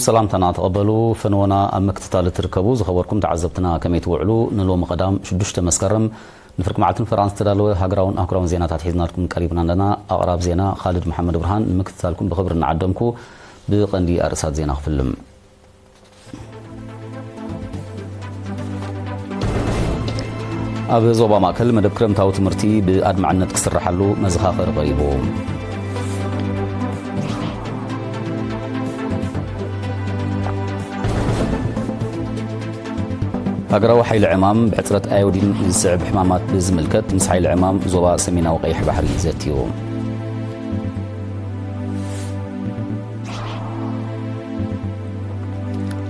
ሰላምታና ተቐበሉ። ፈንወና ኣብ ምክትታል እትርከቡ ዝኸበርኩም ተዓዘብትና ከመይ ትውዕሉ? ንሎሚ ቀዳም ሽዱሽተ መስከረም ንፍርቂ መዓልትን ፈራን ዝተዳለወ ሃገራውን ኣህጉራውን ዜናታት ሒዝናልኩም ቀሪብና ኣለና። ኣቕራብ ዜና ኻልድ መሓመድ ብርሃን። ንምክትታልኩም ብኽብሪ እናዓደምኩ ብቐንዲ ኣርእሳት ዜና ክፍልም። ኣብ ዞባ ማእከል መደብ ክረምታዊ ትምህርቲ ብኣድማዕነት ክስርሓሉ መዘኻኸሪ ቀሪቡ። ሃገራዊ ሓይሊ ዕማም ብሕጽረት ኣዮዲን ዝስዕብ ሕማማት ብዝምልከት ምስ ሓይሊ ዕማም ዞባ ሰሜናዊ ቀይሕ ባሕሪ ዘትዩ።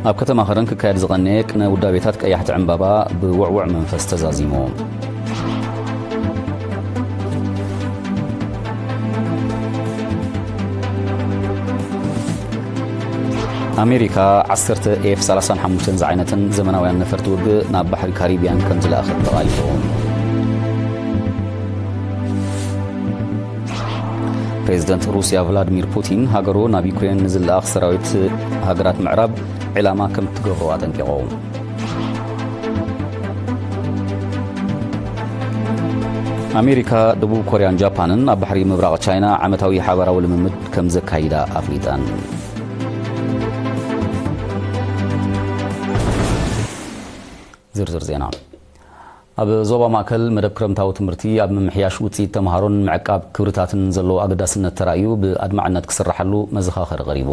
ኣብ ከተማ ከረን ክካየድ ዝቐነየ ቅነ ውዳቤታት ቀያሕቲ ዕምባባ ብውዕዉዕ መንፈስ ተዛዚሙ። ኣሜሪካ ዓሰርተ ኤፍ ሰላሳን ሓሙሽተን ዝዓይነተን ዘመናውያን ነፈርቲ ውግእ ናብ ባሕሪ ካሪብያን ከም ዝለኣኸት ተቓሊሑ። ፕሬዝደንት ሩስያ ቭላድሚር ፑቲን ሃገሩ ናብ ዩክሬን ንዝለኣኽ ሰራዊት ሃገራት ምዕራብ ዒላማ ከም ትገብሮ ኣጠንቂቑ። ኣሜሪካ፣ ደቡብ ኮርያን ጃፓንን ኣብ ባሕሪ ምብራቕ ቻይና ዓመታዊ ሓባራዊ ልምምድ ከም ዘካይዳ ኣፍሊጠን። ዝርዝር ዜና። ኣብ ዞባ ማእከል መደብ ክረምታዊ ትምህርቲ ኣብ ምምሕያሽ ውጽኢት ተምሃሮን ምዕቃብ ክብርታትን ዘለዎ ኣገዳስነት ተራእዩ ብኣድማዕነት ክስርሓሉ መዘኻኸሪ ቀሪቡ።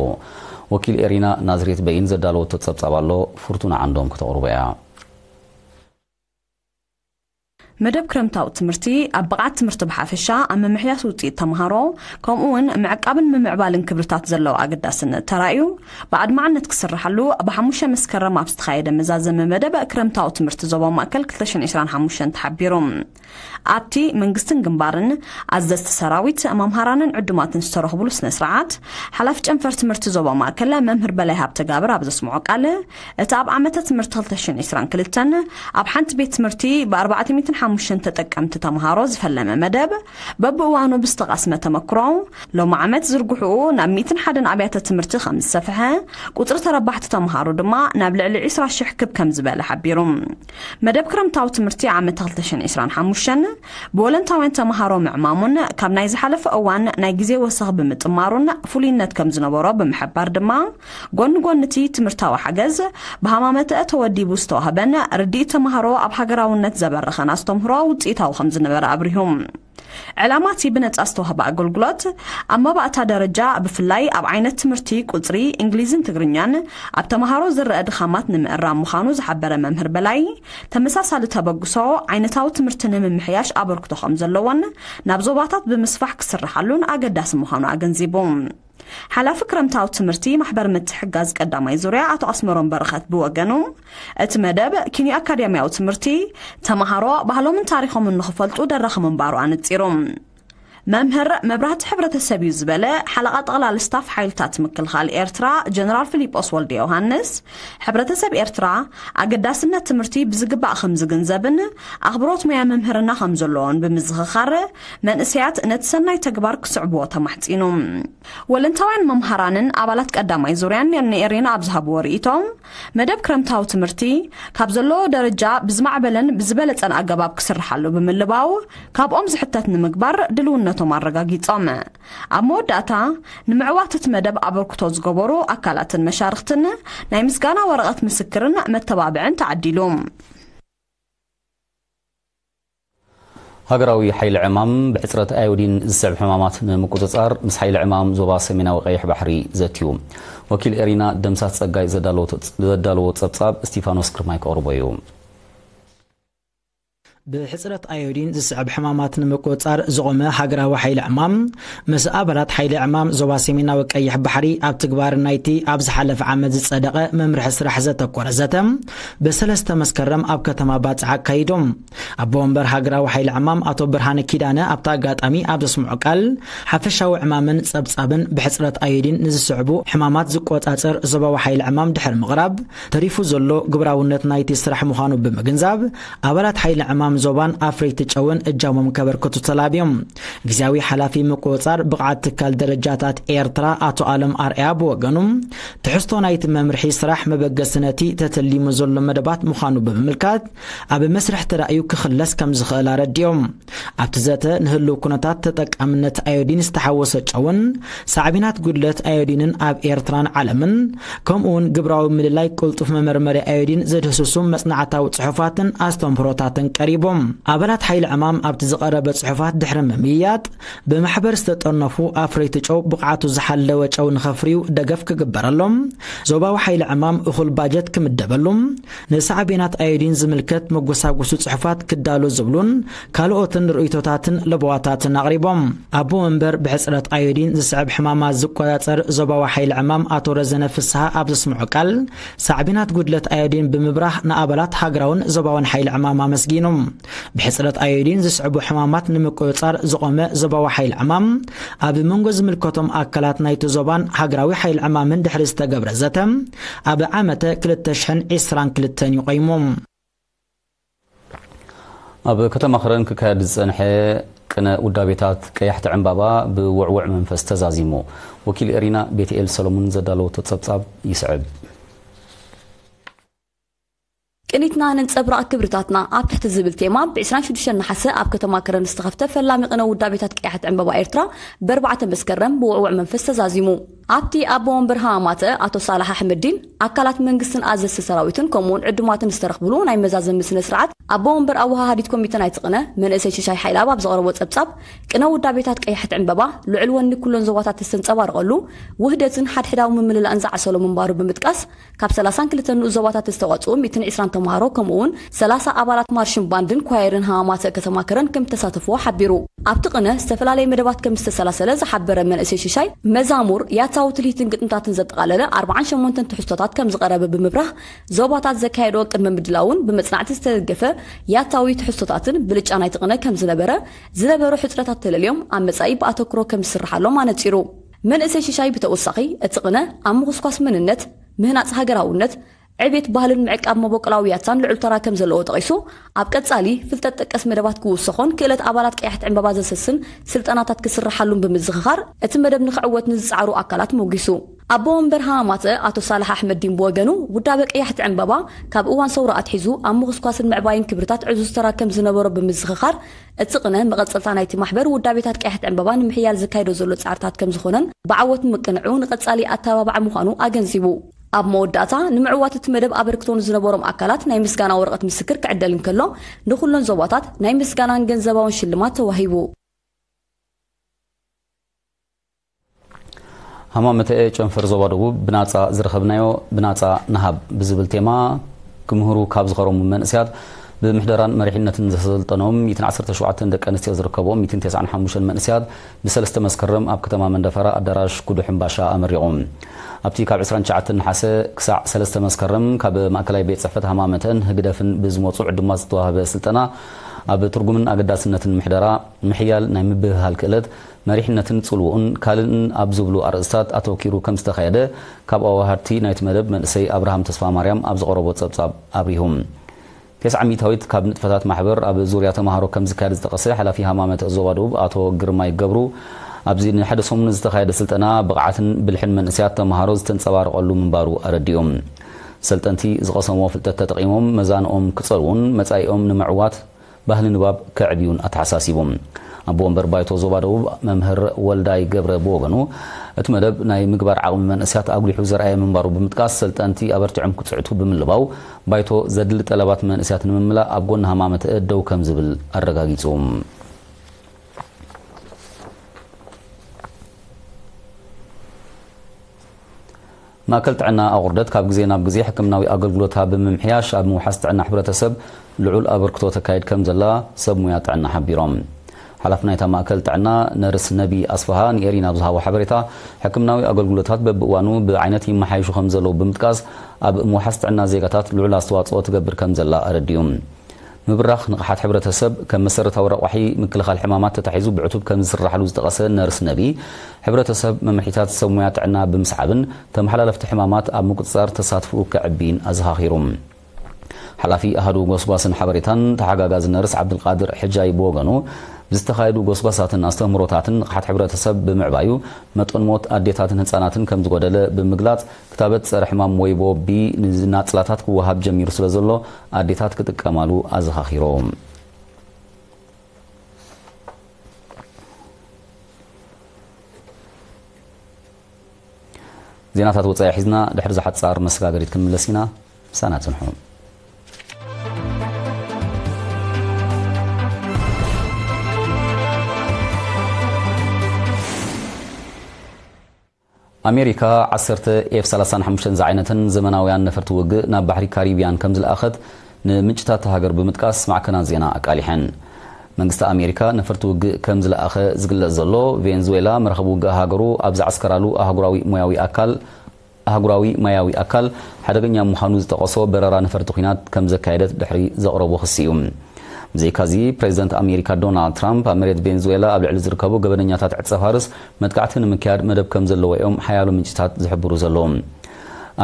ወኪል ኤሪና ናዝሬት በይን ዘዳለወቶ ጸብጻብ ኣሎ፣ ፍርቱና ዓንዶም ከተቕርቦ እያ። መደብ ክረምታዊ ትምህርቲ ኣብ ብቕዓት ትምህርቲ ብሓፈሻ፣ ኣብ ምምሕያሽ ውጽኢት ተምሃሮ፣ ከምኡ እውን ምዕቃብን ምምዕባልን ክብርታት ዘለዎ ኣገዳስነት ተራእዩ ብኣድማዕነት ክስርሓሉ ብሓሙሽተ መስከረም ኣብ ዝተኻየደ መዛዘሚ መደብ ክረምታዊ ትምህርቲ ዞባ ማእከል ክልተ ሽሕን ዕስራን ሓሙሽተን ተሓቢሩ። ኣብቲ መንግስትን ግንባርን፣ ኣዘዝቲ ሰራዊት፣ መምሃራንን ዕዱማትን ዝተረኽብሉ ስነ ስርዓት፣ ሓላፊ ጨንፈር ትምህርቲ ዞባ ማእከል መምህር በላይ ሃብተጋብር ኣብ ዘስምዖ ቃል፣ እቲ ኣብ ዓመተ ትምህርቲ ክልተ ሽሕን ዕስራን ክልተን ኣብ ሓንቲ ቤት ትምህርቲ ብኣርባዕተ ሚእትን ሓሙሽተን ተጠቀምቲ ተምሃሮ ዝፈለመ መደብ፣ በብእዋኑ ብዝተቐስመ ተመክሮ፣ ሎሚ ዓመት ዝርግሕኡ ናብ ሚእትን ሓደን ኣብያተ ትምህርቲ ከም ዝሰፍሐ፣ ቁጽሪ ተረባሕቲ ተምሃሮ ድማ ናብ ልዕሊ ዕስራ ሽሕ ክብ ከም ዝበለ ሓቢሩ። መደብ ክረምታዊ ትምህርቲ ዓመት ክልተ ሽሕን ዕስራን ሓሙሽተን ብወለንታውያን ተምሃሮ ምዕማሙን ካብ ናይ ዝሓለፈ እዋን ናይ ግዜ ወሰኽ ብምጥማሩን ፍሉይነት ከም ዝነበሮ ብምሕባር ድማ፣ ጎኒ ጎኒ እቲ ትምህርታዊ ሓገዝ፣ ብሃማመተ ተወዲቡ ዝተዋህበን ርድኢት ተምሃሮ ኣብ ሃገራውነት ዘበረኸን ኣስተምህሮ ውጽኢታዊ ከም ዝነበረ ኣብሪሁ። ዕላማ እቲ ብነጻ ዝተዋህበ ኣገልግሎት፣ ኣብ መባእታ ደረጃ ብፍላይ ኣብ ዓይነት ትምህርቲ ቁጽሪ፣ እንግሊዝን ትግርኛን ኣብ ተምሃሮ ዝረአ ድኻማት ንምእራም ምዃኑ ዝሓበረ መምህር በላይ፣ ተመሳሳሊ ተበግሶ ዓይነታዊ ትምህርቲ ንምምሕያሽ ኣበርክቶ ከም ዘለዎን ናብ ዞባታት ብምስፋሕ ክስርሓሉን ኣገዳሲ ምዃኑ ኣገንዚቡ። ሓላፊ ክረምታዊ ትምህርቲ ማሕበር ምትሕጋዝ ቀዳማይ ዙርያ ኣቶ ኣስመሮም በረኸት ብወገኑ፣ እቲ መደብ ኪንዮ ኣካዳሚያዊ ትምህርቲ ተምሃሮ ባህሎምን ታሪኾምን ንኽፈልጡ ደራኺ ምንባሩ ኣነጺሩ። መምህር መብራህቲ ሕብረተሰብ እዩ ዝበለ ሓለቓ ጠቕላሊ ስታፍ ሓይልታት ምክልኻል ኤርትራ ጀነራል ፊሊጶስ ወልደ ዮሃንስ፣ ሕብረተሰብ ኤርትራ ኣገዳስነት ትምህርቲ ብዝግባእ ከም ዝግንዘብን ኣኽብሮት ሙያ መምህርና ከም ዘለዎን ብምዝኽኻር፣ መንእሰያት ነቲ ሰናይ ተግባር ክስዕብዎ ተማሕጺኑ። ወለንታውያን መምሃራንን ኣባላት ቀዳማይ ዙርያን ንኤሬና ኣብ ዝሃብዎ ርእይቶ፣ መደብ ክረምታዊ ትምህርቲ ካብ ዘለዎ ደረጃ ብዝማዕበለን ብዝበለጸን ኣገባብ ክስርሓሉ ብምልባው፣ ካብኦም ዝሕተት ንምግባር ድልውነቶም ኣረጋጊጾም። ኣብ መወዳእታ፣ ንምዕዋት እቲ መደብ ኣበርክቶ ዝገበሩ ኣካላትን መሻርኽትን ናይ ምስጋና ወረቐት ምስክርን መተባብዕን ተዓዲሉ። ሃገራዊ ሓይሊ ዕማም ብሕጽረት ኣዮዲን ዝስዕብ ሕማማት ንምቁጽጻር ምስ ሓይሊ ዕማም ዞባ ሰሜናዊ ቀይሕ ባሕሪ ዘትዩ። ወኪል ኤሪና ደምሳስ ጸጋይ ዘዳለዎ፣ ዘዳለዎ ጸብጻብ እስቲፋኖስ ግርማይ ከቕርቦ እዩ። ብሕጽረት ኣዮዲን ዝስዕብ ሕማማት ንምቁጽጻር ዝቖመ ሃገራዊ ሓይሊ ዕማም፣ ምስ ኣባላት ሓይሊ ዕማም ዞባ ሰሜናዊ ቀይሕ ባሕሪ ኣብ ትግባር ናይቲ ኣብ ዝሓለፈ ዓመት ዝጸደቐ መምርሒ ስራሕ ዘተኮረ ዘተ፣ ብሰለስተ መስከረም ኣብ ከተማ ባጽዕ ኣካይዶም። ኣቦ ወንበር ሃገራዊ ሓይሊ ዕማም ኣቶ ብርሃነ ኪዳነ ኣብቲ ኣጋጣሚ ኣብ ዘስምዖ ቃል፣ ሓፈሻዊ ዕማምን ጸብጻብን ብሕጽረት ኣዮዲን ንዝስዕቡ ሕማማት ዝቆጻጸር ዞባዊ ሓይሊ ዕማም ድሕሪ ምቕራብ፣ ተሪፉ ዘሎ ግብራውነት ናይቲ ስራሕ ምዃኑ ብምግንዛብ፣ ኣባላት ሓይሊ ዕማም ዞባን ኣፍረይቲ ጨውን እጃሞም ከበርክቱ ተላብዮም። ግዜያዊ ሓላፊ ምቁጽጻር ብቕዓት ትካል ደረጃታት ኤርትራ ኣቶ ኣለም ኣርኣያ ብወገኑ፣ ትሕዝቶ ናይቲ መምርሒ ስራሕ መበገሲ ነቲ ተተሊሙ ዘሎ መደባት ምዃኑ ብምምልካት፣ ኣብ መስርሕ ተራእዩ ክኽለስ ከም ዝኽእል ኣረዲኦም። ኣብቲ ዘተ ንህልው ኩነታት ተጠቃምነት ኣዮዲን ዝተሓወሰ ጨውን ሳዕቤናት ጉድለት ኣዮዲንን ኣብ ኤርትራን ዓለምን፣ ከምኡውን ግብራዊ ምልላይ ቅልጡፍ መመርመሪ ኣዮዲን ዘድህስሱ መጽናዕታዊ ጽሑፋትን ኣስተምህሮታትን ቀሪቦም። ኣባላት ሓይሊ ዕማም ኣብቲ ዝቐረበ ጽሑፋት ድሕሪ ምምይያጥ፣ ብማሕበር ዝተጠርነፉ ኣፍረይቲ ጨው ብቕዓቱ ዝሓለወ ጨው ንኸፍርዩ ደገፍ ክግበረሎም፣ ዞባዊ ሓይሊ ዕማም እኹል ባጀት ክምደበሉ፣ ንሳዕቤናት ኣዮዲን ዝምልከት መጎሳጎሲ ጽሑፋት ክዳሎ ዝብሉን ካልኦትን ርእይቶታትን ለበዋታትን ኣቕሪቦም። ኣቦ መንበር ብሕጽረት ኣዮዲን ዝስዕብ ሕማማት ዝቆጻጸር ዞባዊ ሓይሊ ዕማም ኣቶ ረዘነ ፍስሃ ኣብ ዘስምዖ ቃል፣ ሳዕቤናት ጉድለት ኣዮዲን ብምብራህ ንኣባላት ሃገራውን ዞባውን ሓይሊ ዕማም ኣመስጊኑ። ብሕጽረት ኣዮዲን ዝስዕቡ ሕማማት ንምቁጽጻር ዝቖመ ዞባዊ ሓይሊ ዕማም፣ ኣብ መንጎ ዝምልከቶም ኣካላት ናይቲ ዞባን ሃገራዊ ሓይሊ ዕማምን ድሕሪ ዝተገብረ ዘተ፣ ኣብ ዓመተ ክልተ ሽሕን ዕስራን ክልተን እዩ ቆይሙ። ኣብ ከተማ ከረን ክካየድ ዝጸንሐ ቅነ ውዳቤታት ቀያሕቲ ዕምባባ ብውዕውዕ መንፈስ ተዛዚሙ። ወኪል ኤሪና ቤትኤል ሰሎሞን ዘዳለወቶ ጸብጻብ ይስዕብ። ቅኒትና ነንጸብራቕ ክብርታትና ኣብ ትሕቲ ዝብል ቴማ ብ ዕስራን ሽዱሽተን ነሓሰ ኣብ ከተማ ከረን ዝተኸፍተ ፈላሚ ቅነ ውዳቤታት ቀያሕቲ ዕምባባ ኤርትራ ብኣርባዕተ መስከረም ብውዕውዕ መንፈስ ተዛዚሙ። ኣብቲ ኣቦ ወንበር ሃማማተ ኣቶ ሳላሕ ኣሕመዲን ኣካላት መንግስትን ኣዘዝቲ ሰራዊትን ከምኡውን ዕዱማትን ዝተረኽብሉ ናይ መዛዘሚ ስነ ስርዓት ኣቦ ወንበር ኣወሃሃዲት ኮሚተ ናይቲ ቅነ መንእሰይ ሽሻይ ሓይላብ ኣብ ዘቕረቦ ጸብጻብ፣ ቅነ ውዳቤታት ቀያሕቲ ዕምባባ ልዑል ወኒ ኩለን ዞባታት ዝተንጸባረቐሉ፣ ውህደትን ሓድሕዳዊ ምምልላእን ዝዓሰሎ ምንባሩ ብምጥቃስ፣ ካብ ሰላሳን ክልተን ንኡስ ዞባታት ዝተዋጽኡ ሚእትን ዕስራን ተምሃሮ ከምኡውን ሰላሳ ኣባላት ማርሽን ባንድን ኳየርን ሃማማተ ከተማ ከረን ከም ዝተሳተፍዎ ሓቢሩ። ኣብቲ ቅነ ዝተፈላለየ መደባት ከም ዝተሰላሰለ ዝሓበረ መንእሰይ ሽሻይ፣ መዛሙር፣ ያታዊ ትልሂትን ግጥምታትን ዘጠቓለለ ኣርባዓን ሸሞንተን ትሕዝቶታት ከም ዝቐረበ ብምብራህ፣ ዞባታት ዘካየድኦ ቅድመ ምድላውን ብመጽናዕቲ ዝተደገፈ ያታዊ ትሕዝቶታትን ብልጫ ናይቲ ቅነ ከም ዝነበረ፣ ዝነበሩ ሕጽረታት ተለልዮም ኣብ መጻኢ ብኣተኩሮ ከም ዝስርሓሎም ኣነጺሩ። መንእሰይ ሽሻይ ብተወሳኺ፣ እቲ ቅነ ኣብ ምኹስኳስ መንነት፣ ምህናጽ ሃገራውነት፣ ዕቤት ባህልን ምዕቃብ መበቆላዊ ያታን ልዑል ተራ ከም ዘለዎ ጠቒሱ፣ ኣብ ቀጻሊ ፍልጠት ጠቀስ መደባት ክውሰኾን ክእለት ኣባላት ቀያሕቲ ዕምባባ ዘሰስን ስልጠናታት ክስርሓሉን ብምዝኽኻር፣ እቲ መደብ ንኽዕወት ንዝጸዓሩ ኣካላት ሞጊሱ። ኣቦ ወንበር ሃማማተ ኣቶ ሳልሕ ኣሕመዲን ብወገኑ፣ ውዳበ ቀያሕቲ ዕምባባ ካብ እዋን ሰውራ ኣትሒዙ ኣብ ምኹስኳስን ምዕባይን ክብርታት ዕዙዝ ተራ ከም ዝነበሮ ብምዝኽኻር፣ እቲ ቅነ መቐጸልታ ናይቲ ማሕበር ውዳቤታት ቀያሕቲ ዕምባባ ንምሕያል ዘካይዶ ዘሎ ጻዕርታት ከም ዝኾነን ብዓወት ምቅንዑ ንቐጻሊ ኣተባባዒ ምዃኑ ኣገንዚቡ። ኣብ መወዳእታ፣ ንምዕዋት እቲ መደብ ኣበርክቶ ንዝነበሮም ኣካላት ናይ ምስጋና ወረቐት ምስክር ክዕደል እንከሎ፣ ንኹለን ዞባታት ናይ ምስጋናን ገንዘባውን ሽልማት ተዋሂቡ። ሃማመተ ጨንፈር ዞባ ደቡብ ብናጻ ዝረኸብናዮ ብናጻ ንሃብ ብዝብል ቴማ ክምህሩ ካብ ዝኸረሙ መንእሰያት ብምሕደራን መሪሕነትን ዘሰልጠኖም ሚእትን ዓሰርተ ሸውዓተን ደቂ ኣንስትዮ ዝርከብኦም ሚእትን ተስዓን ሓሙሽተን መንእሰያት ብሰለስተ መስከረም ኣብ ከተማ መንደፈራ ኣዳራሽ ኩዱ ሕምባሻ ኣመሪቑ። ኣብቲ ካብ ዕስራን ትሽዓተን ነሓሰ ክሳዕ ሰለስተ መስከረም ካብ ማእከላይ ቤት ጽሕፈት ሃማመተን ህግደፍን ብዝመጹ ዕዱማት ዝተዋህበ ስልጠና ኣብ ትርጉምን ኣገዳስነትን ምሕደራ፣ ምሕያል ናይ ምብህሃል ክእለት፣ መሪሕነትን ጽልውኡን ካልእን ኣብ ዝብሉ ኣርእስታት ኣተኪሩ ከም ዝተኻየደ ካብ ኣዋሃድቲ ናይቲ መደብ መንእሰይ ኣብርሃም ተስፋማርያም ኣብ ዘቕረቦ ጸብጻብ ኣብሪሁ። ተስዓ ሚእታዊት ካብ ንጥፈታት ማሕበር ኣብ ዙርያ ተማሃሮ ከም ዝካየድ ዝጠቐሰ ሓላፊ ሃማመተ ዞባ ደቡብ ኣቶ ግርማይ ገብሩ፣ ኣብዚ ንሓደ ሰሙን ዝተኻየደ ስልጠና ብቕዓትን ብልሕን መንእሰያት ተማሃሮ ዝተንጸባረቐሉ ምንባሩ ኣረዲኡ። ሰልጠንቲ ዝቐሰምዎ ፍልጠት ተጠቒሞም መዛንኦም ክጸርዉን መጻኢኦም ንምዕዋት ባህሊ ንባብ ከዕብዩን ኣተሓሳሲቡ። ኣቦ ወንበር ባይቶ ዞባ ደቡብ መምህር ወልዳይ ገብረ ብወገኑ፣ እቲ መደብ ናይ ምግባር ዓቕሚ መንእሰያት ኣጉሊሑ ዘርኣየ ምንባሩ ብምጥቃስ፣ ሰልጠንቲ ኣበርቲዖም ክጽዕቱ ብምልባው፣ ባይቶ ዘድሊ ጠለባት መንእሰያት ንምምላእ ኣብ ጎኒ ሃማመተ ደው ከም ዝብል ኣረጋጊጹ። ማእከል ጥዕና ኣቑርደት ካብ ግዜ ናብ ግዜ ሕክምናዊ ኣገልግሎታ ብምምሕያሽ ኣብ ምውሓስ ጥዕና ሕብረተሰብ ልዑል ኣበርክቶ ተካይድ ከም ዘላ ሰብ ሙያ ጥዕና ሓቢሮም። ሓላፊ ናይታ ማእከል ጥዕና ነርስ ነቢ ኣስፍሃ ንኤሪና ኣብ ዝሃቦ ሓበሬታ፣ ሕክምናዊ ኣገልግሎታት በብእዋኑ ብዓይነት ይመሓየሹ ከም ዘለዉ ብምጥቃስ፣ ኣብ ምውሓስ ጥዕና ዜጋታት ልዑል ኣስተዋጽኦ ትገብር ከም ዘላ ኣረዲኡ። ምብራኽ ንቕሓት ሕብረተሰብ ከም መሰረታዊ ረቋሒ ምክልኻል ሕማማት ተታሒዙ ብዕቱብ ከም ዝስራሕሉ ዝጠቐሰ ነርስ ነቢ፣ ሕብረተሰብ መምርሒታት ሰብ ሙያ ጥዕና ብምስዓብን ተመሓላለፍቲ ሕማማት ኣብ ምቁጽጻር ተሳትፍኡ ከዕቢን ኣዘኻኺሩ። ሓላፊ ኣሃዱ ጎስጓስን ሓበሬታን ተሓጋጋዚ ነርስ ዓብዱልቃድር ሕጃይ ብወገኑ፣ ብዝተኻየዱ ጎስጓሳትን ኣስተምህሮታትን ንቕሓት ሕብረተሰብ ብምዕባዩ፣ መጠን ሞት ኣዴታትን ህጻናትን ከም ዝጎደለ ብምግላጽ፣ ክታበት ጸረ ሕማም ወይቦ ቢ ንናጽላታት ክወሃብ ጀሚሩ ስለ ዘሎ፣ ኣዴታት ክጥቀማሉ ኣዘኻኺሩ። ዜናታት ወጻኢ ሒዝና ድሕሪ ዝሓጻር መሰጋገሪት ክንምለስ ኢና። ምሳና ጽንሑ። ኣሜሪካ ዓሰርተ ኤፍ ሰላሳን ሓሙሽተን ዝዓይነተን ዘመናውያን ነፈርቲ ውግእ ናብ ባሕሪ ካሪብያን ከም ዝለኣኸት ንምንጭታት ሃገር ብምጥቃስ ማዕከናት ዜና ኣቃሊሐን። መንግስቲ ኣሜሪካ ነፈርቲ ውግእ ከም ዝለኣኸ ዝግለጽ ዘሎ፣ ቬንዙዌላ መራኸቢ ውግእ ሃገሩ ኣብ ዝዓስከራሉ ኣህጉራዊ ሞያዊ ኣካል ኣህጉራዊ ማያዊ ኣካል ሓደገኛ ምዃኑ ዝጠቐሶ በረራ ነፈርቲ ኲናት ከም ዘካየደት ድሕሪ ዘቕረቦ ክሲ እዩ። ብዘይካዚ፣ ፕሬዚደንት ኣሜሪካ ዶናልድ ትራምፕ ኣብ መሬት ቬንዙዌላ ኣብ ልዕሊ ዝርከቡ ገበነኛታት ዕጸ ፋርስ መጥቃዕቲ ንምክያድ መደብ ከም ዘለዎ እዮም ሓያሎ ምንጭታት ዝሕብሩ ዘለዉ።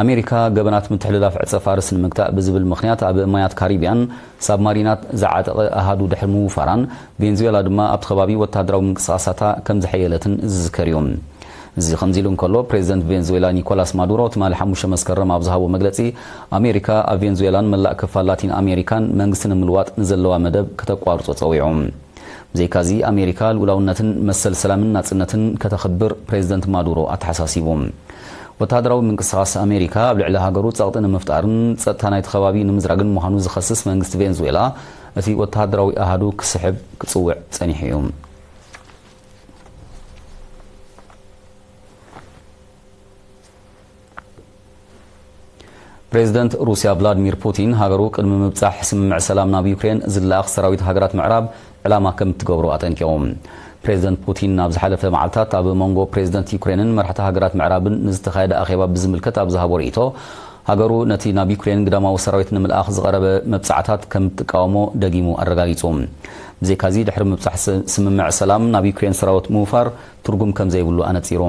ኣሜሪካ ገበናት ምትሕልላፍ ዕጸ ፋርስ ንምግታእ ብዝብል ምኽንያት ኣብ ማያት ካሪብያን ሳብማሪናት ዝዓጠቐ ኣሃዱ ድሕሪ ምውፋራን፣ ቬንዙዌላ ድማ ኣብቲ ከባቢ ወተሃደራዊ ምንቅስቓሳታ ከም ዘሐየለትን ዝዝከር እዩ። እዚ ከምዚ ኢሉ እንከሎ፣ ፕሬዚደንት ቬንዙዌላ ኒኮላስ ማዱሮ ትማሊ ሓሙሽተ መስከረም ኣብ ዝሃቦ መግለጺ፣ ኣሜሪካ ኣብ ቬንዙዌላን መላእ ክፋል ላቲን ኣሜሪካን መንግስቲ ንምልዋጥ ንዘለዋ መደብ ከተቋርጾ ጸዊዑ። ብዘይካዚ፣ ኣሜሪካ ልኡላውነትን መሰል ሰላምን ናጽነትን ከተኽብር ፕሬዚደንት ማዱሮ ኣተሓሳሲቡ። ወተሃደራዊ ምንቅስቓስ ኣሜሪካ ኣብ ልዕሊ ሃገሩ ጸቕጢ ንምፍጣርን ጸጥታ ናይቲ ከባቢ ንምዝራግን ምዃኑ ዝኸስስ መንግስቲ ቬንዙዌላ፣ እቲ ወተሃደራዊ ኣሃዱ ክስሕብ ክጽውዕ ጸኒሑ እዩ። ፕሬዚደንት ሩስያ ቭላድሚር ፑቲን፣ ሃገሩ ቅድሚ ምብጻሕ ስምምዕ ሰላም ናብ ዩክሬን ዝለኣኽ ሰራዊት ሃገራት ምዕራብ ዕላማ ከም እትገብሮ ኣጠንቂቑ። ፕሬዚደንት ፑቲን ኣብ ዝሓለፈ መዓልታት ኣብ መንጎ ፕሬዚደንት ዩክሬንን መራሕቲ ሃገራት ምዕራብን ንዝተኻየደ ኣኼባ ብዝምልከት ኣብ ዝሃቦ ርእይቶ፣ ሃገሩ ነቲ ናብ ዩክሬን ግዳማዊ ሰራዊት ንምልኣኽ ዝቐረበ መብጻዕታት ከም እትቃወሞ ደጊሙ ኣረጋጊጹ። ብዘይካዚ፣ ድሕሪ ምብጻሕ ስ-፣ ስምምዕ ሰላም ናብ ዩክሬን ሰራዊት ምውፋር ትርጉም ከም ዘይብሉ ኣነጺሩ።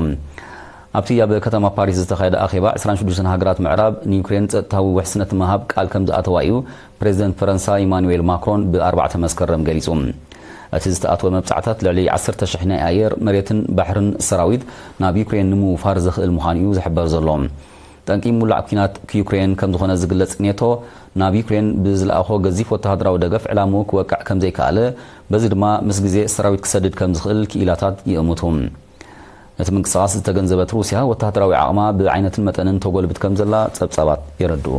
ኣብቲ ኣብ ከተማ ፓሪስ ዝተኻየደ ኣኼባ፣ ዕስራን ሽዱሽተን ሃገራት ምዕራብ ንዩክሬን ጸጥታዊ ውሕስነት ንምሃብ ቃል ከም ዝኣተዋ እዩ ፕሬዚደንት ፈረንሳ ኢማኑኤል ማክሮን ብኣርባዕተ መስከረም ገሊጹ። እቲ ዝተኣትወ መብጻዕታት ልዕሊ ዓሰርተ ሽሕ ናይ ኣየር፣ መሬትን ባሕርን ሰራዊት ናብ ዩክሬን ንምውፋር ዘኽእል ምዃኑ እዩ ዝሕበር ዘሎ። ጠንቂ ሙላዕ ኲናት ዩክሬን ከም ዝኾነ ዝግለጽ ኔቶ፣ ናብ ዩክሬን ብዝለኣኾ ገዚፍ ወተሃደራዊ ደገፍ ዕላምኡ ክወቅዕ ከም ዘይከኣለ፣ በዚ ድማ ምስ ግዜ ሰራዊት ክሰድድ ከም ዝኽእል ክኢላታት ይእምቱ። ነቲ ምንቅስቓስ ዝተገንዘበት ሩስያ፣ ወተሃደራዊ ዓቕማ ብዓይነትን መጠንን ተጎልብት ከም ዘላ ጸብጻባት የረድኡ።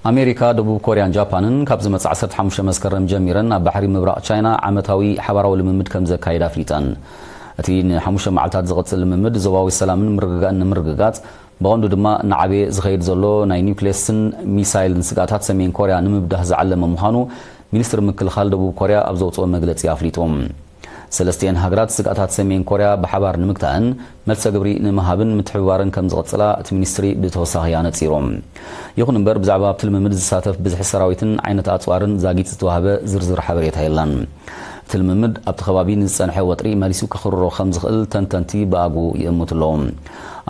ኣሜሪካ፣ ደቡብ ኮርያን ጃፓንን ካብ ዝመጽእ ዓሰርተ ሓሙሽተ መስከረም ጀሚረን ኣብ ባሕሪ ምብራቕ ቻይና ዓመታዊ ሓባራዊ ልምምድ ከም ዘካይዳ ኣፍሊጠን። እቲ ንሓሙሽተ መዓልታት ዝቕጽል ልምምድ ዞባዊ ሰላምን ምርግጋእን ንምርግጋጽ፣ ብቐንዱ ድማ እናዓበየ ዝኸይድ ዘሎ ናይ ኒውክሌስን ሚሳይልን ስግኣታት ሰሜን ኮርያ ንምብዳህ ዝዓለመ ምዃኑ ሚኒስትሪ ምክልኻል ደቡብ ኮርያ ኣብ ዘውፅኦ መግለፂ ኣፍሊጡ። ሰለስቲኤን ሃገራት ስግኣታት ሰሜን ኮርያ ብሓባር ንምግታእን መልሰ ግብሪ ንምሃብን ምትሕብባረን ከም ዝቕፅላ እቲ ሚኒስትሪ ብተወሳኺ ኣነፂሩ። ይኹን እምበር፣ ብዛዕባ ኣብቲ ልምምድ ዝሳተፍ ብዝሒ ሰራዊትን ዓይነት ኣፅዋርን ዛጊት ዝተዋህበ ዝርዝር ሓበሬታ የለን። እቲ ልምምድ ኣብቲ ከባቢ ንዝፀንሐ ወጥሪ መሊሱ ከኽርሮ ከም ዝኽእል ተንተንቲ ብኣግኡ ይእምቱ ኣለዉ።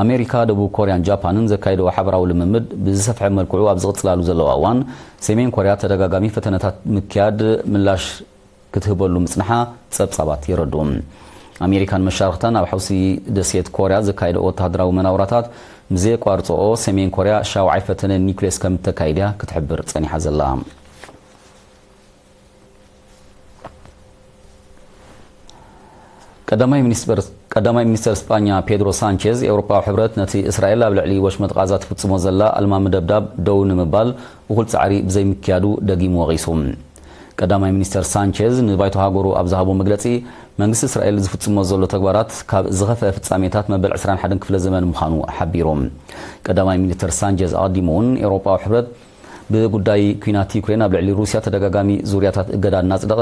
ኣሜሪካ፣ ደቡብ ኮርያን ጃፓንን ዘካይድዎ ሓበራዊ ልምምድ ብዝሰፍሐ መልክዑ ኣብ ዝቕፅላሉ ዘለዋ እዋን፣ ሰሜን ኮርያ ተደጋጋሚ ፈተነታት ምክያድ ምላሽ ክትህበሉ ምጽንሓ ጸብጻባት የረድኡ። ኣሜሪካን መሻርኽታን ኣብ ሓውሲ ደሴት ኮርያ ዘካየደኦ ወተሃደራዊ መናውራታት ብዘየቋርጽኦ፣ ሰሜን ኮርያ ሻውዓይ ፈተነ ኒውክሌስ ከም እተካይድ እያ ክትሕብር ጸኒሓ ዘላ። ቀዳማይ ሚኒስተር፣ ቀዳማይ ሚኒስተር ስጳኛ ፔድሮ ሳንቼዝ፣ ኤውሮጳዊ ሕብረት ነቲ እስራኤል ኣብ ልዕሊ ወሽመጥ ቃዛ ትፍጽሞ ዘላ ኣልማሚ ደብዳብ ደው ንምባል እኹል ጻዕሪ ብዘይምክያዱ ደጊሙ ወቒሱ። ቀዳማይ ሚኒስተር ሳንቼዝ ንባይቶ ሃገሩ ኣብ ዝሃቦ መግለጺ፣ መንግስቲ እስራኤል ዝፍጽሞ ዘሎ ተግባራት ካብ ዝኸፍአ ፍጻሜታት መበል ዕስራን ሓደን ክፍለ ዘመን ምዃኑ ሓቢሩ። ቀዳማይ ሚኒስተር ሳንቼዝ ኣቐዲሙ እውን ኤውሮጳዊ ሕብረት ብጉዳይ ኲናት ዩክሬን ኣብ ልዕሊ ሩስያ ተደጋጋሚ ዙርያታት እገዳ እናጽደቐ፣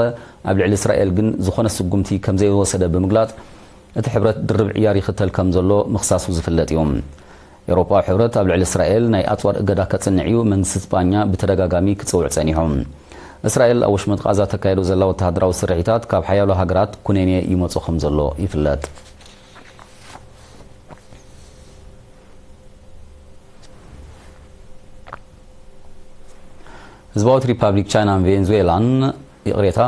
ኣብ ልዕሊ እስራኤል ግን ዝኾነ ስጉምቲ ከም ዘይወሰደ ብምግላጽ፣ እቲ ሕብረት ድርብ ዕያር ይኽተል ከም ዘሎ ምኽሳሱ ዝፍለጥ እዩ። ኤውሮጳዊ ሕብረት ኣብ ልዕሊ እስራኤል ናይ ኣጽዋር እገዳ ከጽንዕ እዩ መንግስቲ ስጳኛ ብተደጋጋሚ ክጽውዕ ጸኒሑ። እስራኤል ኣብ ወሽመጥ ቃዛ ተካይዶ ዘላ ወተሃደራዊ ስርሒታት ካብ ሓያሎ ሃገራት ኩነኔ ይመጾ ከም ዘሎ ይፍለጥ። ህዝባዊት ሪፓብሊክ ቻይናን ቬንዙዌላን፣ ይቕሬታ፣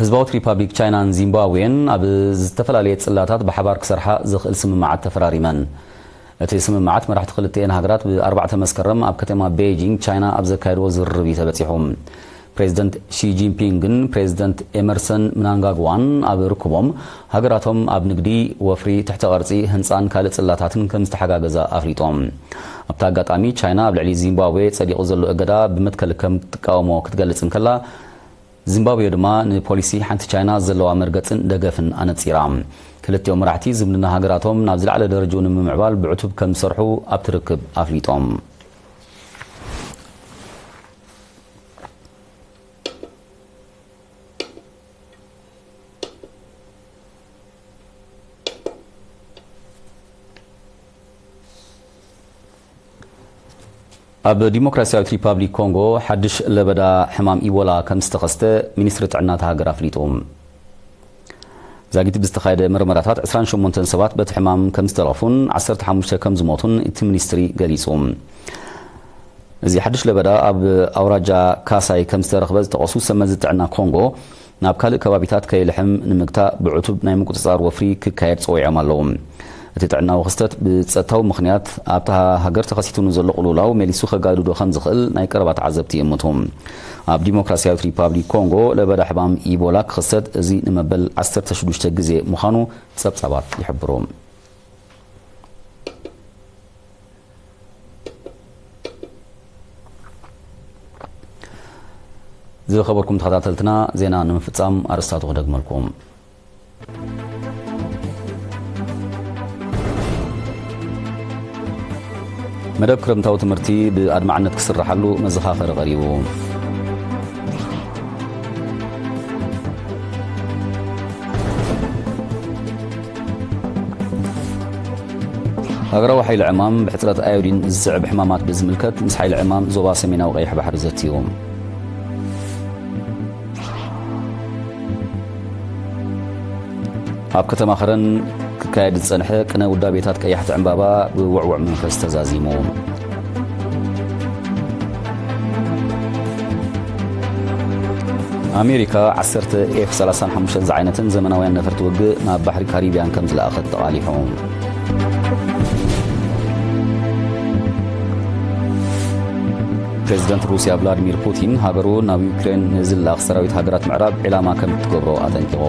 ህዝባዊት ሪፓብሊክ ቻይናን ዚምባብዌን ኣብ ዝተፈላለየ ጽላታት ብሓባር ክሰርሓ ዝኽእል ስምምዓት ተፈራሪመን። እቲ ስምምዓት መራሕቲ ክልቲኤን ሃገራት ብ4 መስከረም ኣብ ከተማ ቤይጂንግ ቻይና ኣብ ዘካየድዎ ዝርርብ እዩ ተበጺሑ። ፕሬዚደንት ሺ ጂንፒንግን ፕሬዚደንት ኤመርሰን ምናንጋግዋን ኣብ ርክቦም፣ ሃገራቶም ኣብ ንግዲ፣ ወፍሪ፣ ትሕተ ቅርጺ፣ ህንጻን ካልእ ጽላታትን ከም ዝተሓጋገዛ ኣፍሊጦም። ኣብቲ ኣጋጣሚ፣ ቻይና ኣብ ልዕሊ ዚምባብዌ ጸዲቑ ዘሎ እገዳ ብመትከል ከም ትቃወሞ ክትገልጽ እንከላ፣ ዚምባብዌ ድማ ንፖሊሲ ሓንቲ ቻይና ዘለዋ መርገጽን ደገፍን ኣነጺራ። ክልቲኦም መራሕቲ ዝምድና ሃገራቶም ናብ ዝለዓለ ደረጃኡ ንምምዕባል ብዕቱብ ከም ዝሰርሑ ኣብቲ ርክብ ኣፍሊጦም። ኣብ ዲሞክራሲያዊት ሪፓብሊክ ኮንጎ ሓድሽ ለበዳ ሕማም ኢቦላ ከም ዝተኸስተ ሚኒስትሪ ጥዕና እታ ሃገር ኣፍሊጡ። ዛጊት ብዝተኻየደ መርመራታት ዕስራን ሸሞንተን ሰባት በቲ ሕማም ከም ዝተረፉን ዓሰርተ ሓሙሽተ ከም ዝሞቱን እቲ ሚኒስትሪ ገሊጹ። እዚ ሓድሽ ለበዳ ኣብ ኣውራጃ ካሳይ ከም ዝተረኽበ ዝጠቐሱ ሰብ መዚ ጥዕና ኮንጎ፣ ናብ ካልእ ከባቢታት ከይልሕም ንምግታእ ብዕቱብ ናይ ምቁጽጻር ወፍሪ ክካየድ ጸዊዖም ኣለዉ። እቲ ጥዕናዊ ክስተት ብጸጥታዊ ምኽንያት ኣብታ ሃገር ተኸሲቱ ንዘሎ ቅልውላው መሊሱ ከጋድዶ ከም ዝኽእል ናይ ቀረባ ተዓዘብቲ ይእምቱ። ኣብ ዲሞክራሲያዊት ሪፓብሊክ ኮንጎ ለበዳ ሕማም ኢቦላ ክኽሰት እዚ ንመበል ዓሰርተ ሽዱሽተ ግዜ ምዃኑ ጸብጻባት ይሕብሩ። ዝኸበርኩም ተኸታተልትና፣ ዜና ንምፍጻም ኣርእስታቱ ክደግመልኩም። መደብ ክረምታዊ ትምህርቲ ብኣድማዕነት ክስርሓሉ መዘኻኸሪ ቀሪቡ። ሃገራዊ ሓይሊ ዕማም ብሕጽረት ኣዮዲን ዝስዕብ ሕማማት ብዝምልከት ምስ ሓይሊ ዕማም ዞባ ሰሜናዊ ቀይሕ ባሕሪ ዘትዩ። ኣብ ከተማ ከረን ክካየድ ዝጸንሐ ቅነ ውዳቤታት ቀያሕቲ ዕምባባ ብውዕውዕ መንፈስ ተዛዚሙ። ኣሜሪካ ዓሰርተ ኤፍ ሰላሳን ሓሙሽተን ዝዓይነተን ዘመናውያን ነፈርቲ ውግእ ናብ ባሕሪ ካሪብያን ከም ዝለኣኸት ተቓሊሑ። ፕሬዚደንት ሩስያ ቭላዲሚር ፑቲን፣ ሃገሩ ናብ ዩክሬን ንዝለኣኽ ሰራዊት ሃገራት ምዕራብ ዒላማ ከም እትገብሮ ኣጠንቂቑ።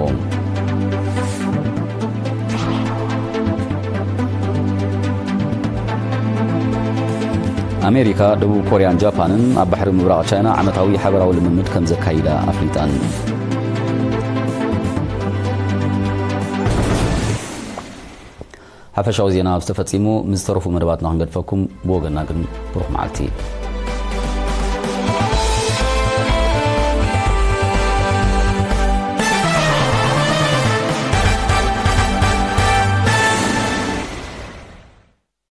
ኣሜሪካ፣ ደቡብ ኮርያን ጃፓንን ኣብ ባሕሪ ምብራቕ ቻይና ዓመታዊ ሓበራዊ ልምምድ ከም ዘካይዳ ኣፍሊጠን። ሓፈሻዊ ዜና ኣብዚ ተፈጺሙ። ምስ ዝተረፉ መደባትና ክንገድፈኩም፣ ብወገና ግን ብሩኽ መዓልቲ።